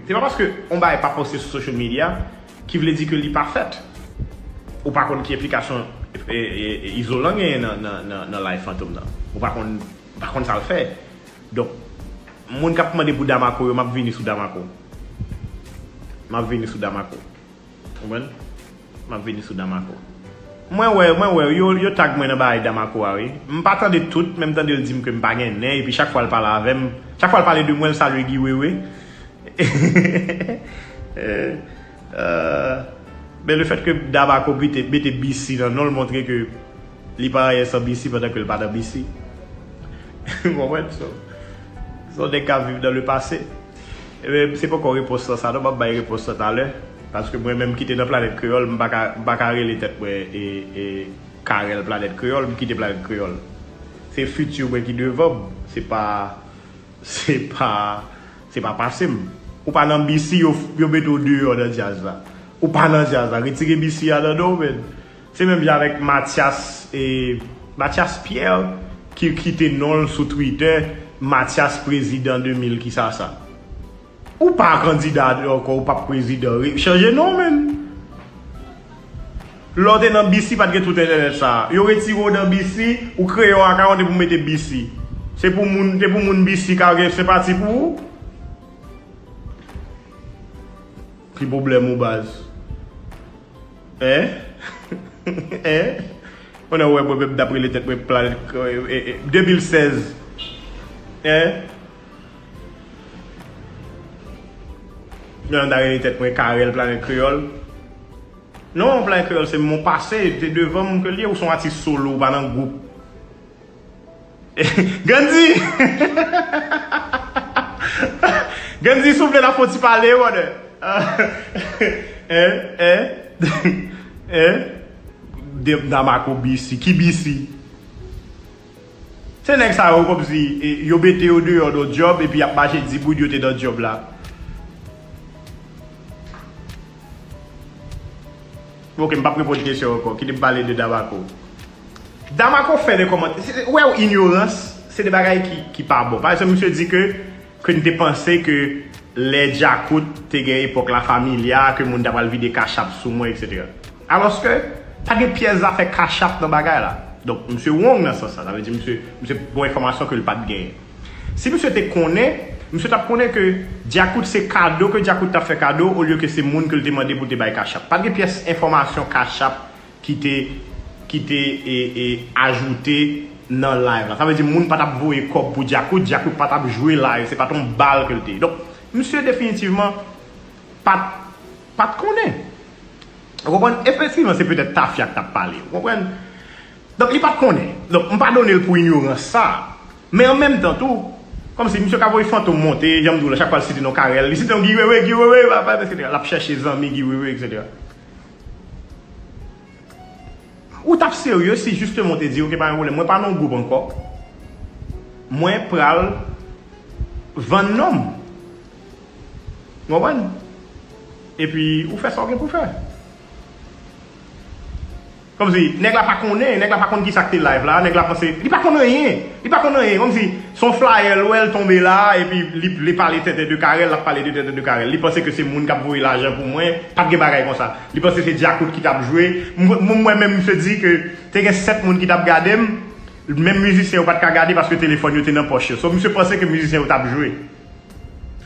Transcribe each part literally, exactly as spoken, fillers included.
Se pa paske yon bagay pa poste sou social media ki vle di ke li pa fèt. Ou pa konn ki enplikasyon e, e, e, izolan genyen nan, nan, nan, nan live Fantom nan. Ou pa konn, ou pa konn sa l fè. Donk, moun k ap mande pou Damako yo, m ap vini sou Damako. M ap vini sou Damako. Konprann? M ap vini sou Damako. Mwen wè, mwen wè, yo, yo tag mwen nan bagay Damako a, wi. M pa tande tout, men m tande l di m ke m pa gen nen, epi chak fwa l pale avè m, chak fwa l pale de mwen, l salye Guy Wewe. Eh, eh, men le fèt ke Damako mete, mete B C nan non l montre ke li pa anyen san B C pandan ke l pa nan B C. Ou konprann? So, se yon nèg k ap viv nan le pase. Ebyen, se poko repons lan sa non, m ap bay repons lan talè. Paske mwen menm ki te nan Planèt Kreyòl, m pa ka, m pa ka rele tèt mwen e, e Carel Planèt Kreyòl, m kite Planèt Kreyòl. Se fiti mwen ki devan m, se pa, se pa, se pa pase m. Ou pa nan B C, yo, yo mete w deyò nan djaz la. Ou pa nan djaz la, retire B C a nan non w, men. Se menm jan avèk Mathias, e, Mathias Pierre, ki kite non l sou Twitter, Mathias prezidan de mil kisa sa. Ou pa kandida ankò, ou p ap prezidan. Re-, chanje non, menm. Lè w te nan B C, pa t gen tout entènèt sa. Yo retire w nan B C, ou kreye yon akawont epi w mete B C. Se pou moun, se pou moun B C ka gen senpati pou ou? Ki pwoblèm ou, baz? Hein? Hein? Mwen wè mwen menm dapre le tèt mwen planèt, eh, eh, eh, de mil sèz. Hein? Mwen ta rele tèt mwen Carel Planèt Kreyòl. Non, Planèt Kreyòl se mon pase, te devan m ke l ye, ou se yon atis solo, ou pa nan gwoup. Gandhi! Gandhi, souple, n ap fè yon ti pale, brother. Hein? Hein? Hein? De, Damako B C. Ki B C? Se nèg sa yo kòmsi, e, yo mete yo deyò nan djòb, epi y ap mache di moun yo te nan djòb la. Ok, m p ap reponn kesyon ankò. Kite m pale de Damako. Damako fè de kòmantè. Se, se, ou wè, inyorans, se de bagay ki, ki pa bon. Pa egzanp, misye di ke, ke n te panse ke lè Djakout te gen epòk La Familia, ke moun ta pral vide Cash App sou mwen, etsetera. Alòske, pa gen pyès zafè Cash App nan bagay la. Donk, misye wrong nan sans sa. Sa vle di, misye, misye bon enfòmasyon ke l pa t genyen. Si misye te konnen, misye t ap konnen ke Djakout se kado ke Djakout t ap fè kado, olye ke se moun ke l te mande pou te bay Cash App. Pa t gen pyès enfòmasyon Cash App ki te, ki te, e, e, ajoute nan live la. Sa vle di moun pa t ap voye kòb pou Djakout, Djakout pa t ap jwe live, se pa t yon bal ke l te ye. Donk, misye definitivman pa t, pa t konnen. Ou konprann? Efektivman, se petèt tafya k t ap pale. Ou konprann? Donk, li pa t konnen. Donk, m padone l pou inyorans sa. Men an menm tan tou, kòmsi misye ka voye Fantom monte, jan m di w la, chak fwa l site non Carel, li site non Guy Wewe, Guy Wewe, etsetera. L ap chèche zanmi Guy Wewe, etsetera. Ou t ap serye si jisteman w te di, "Ok, pa gen pwoblèm, mwen pa nan gwoup ankò. Mwen pral vann non m." Ou konprann? Epi, ou fè sa w gen pou fè. Kòmsi, nèg la pa konnen, nèg la pa konn kisa k te live la, nèg la panse, li pa konn anyen, li pa konn anyen, kòmsi, se yon flyer l wè l tonbe la, epi li, li pale tenten de Carel, l ap pale de tenten de Carel. Li panse ke se moun k ap voye lajan pou mwen, pa t gen bagay konsa. Li panse se Djakout ki t ap jwe. M, m, mwen menm, misye di ke te gen sèt moun ki t ap gade m, menm mizisyen yo pa t ka gade paske telefòn yo te nan pòch yo. So, misye panse ke mizisyen yo t ap jwe.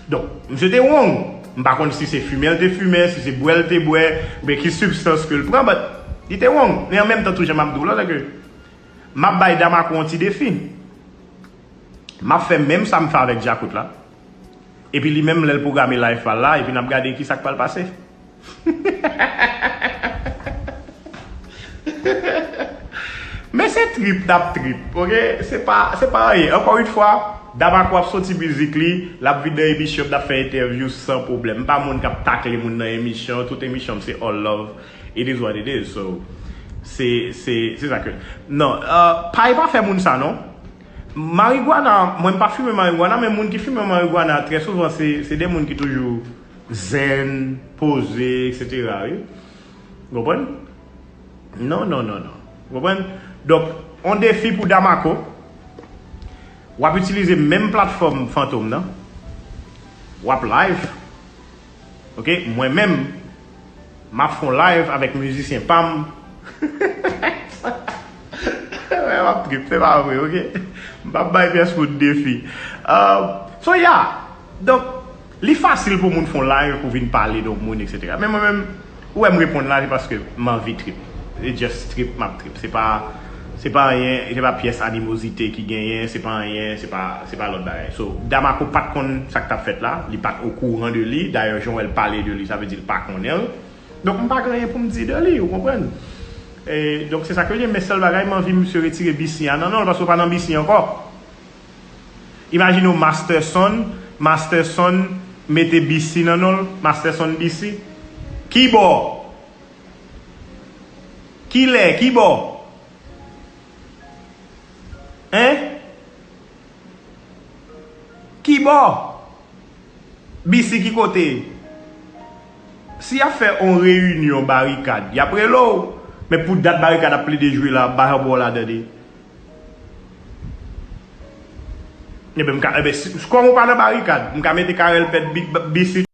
Donk, misye te wrong. M pa konn si se fimen l te fimen, si se bwè l te bwè, oubyen ki sibstans ke l pran, but li te wrong. Men an menm tan tou, jan m ap di w la, se ke m ap bay Damako yon ti defi. M ap fè menm sa m fè avèk Djakout la. Epi li menm, lè l pwograme live pa l la, epi n ap gade kisa k pral pase. Men se trip n ap trip, ok? Se pa, se pa anyen. Ankò yon fwa, Damako ap soti mizik li, l ap vin nan emisyon m, n ap fè entèvyou san pwoblèm. M pa moun k ap takle moun nan emisyon, tout emisyon m se all love. It is what it is. So, se, se, se sa ke. Non, euh, pay pa fè moun sa, non. Marigwana, mwen m pa fimen marigwana, men moun ki fimen marigwana, trè souvan, se, se de moun ki toujou zen, poze, etsetera, wi. Ou konprann? Non, non, non, non. Ou konprann? Donk, on defi pou Damako. W ap itilize menm platfòm Fantom nan. W ap live. Ok, mwen menm, m ap fè yon live avèk mizisyen pa m. Wè, m ap trip, se pa vre, ok? M p ap bay pyès moun defi. Uh, so, yeah. Donk, li fasil pou moun fè yon live pou vin pale de yon moun, etsetera. Men mwen menm, ou wè m reponn la, se paske m anvi trip. Se just trip, m ap trip. Se pa, se pa anyen, se pa pyès animozite ki genyen, se pa anyen, se pa, se pa lòt bagay. So, Damaco pa t konn sa k t ap fèt la, li pa t okouran de li. Dayè, jan w wè l pale de li, sa vle di l pa konnen l. Donk, m pa gen anyen pou m di de li, ou konprann? E, donk, se sa ke l ye, men sèl bagay, m anvi misye retire B C a nan non l, paske w pa nan B C ankò. Imajine w Masterson, Masterson mete B C nan non l, Masterson B C. Ki bò? Ki lè? Ki bò? Hein? Ki bò? B C ki kote? Si y ap fè yon reyinyon Barikad, y ap rele w. Men pou dat Barikad ap plede jwe la, m pa janm wè w ladan li. Ebyen, m ka, ebyen, si, kòm ou pa nan Barikad, m ka mete Carel Pèt, B C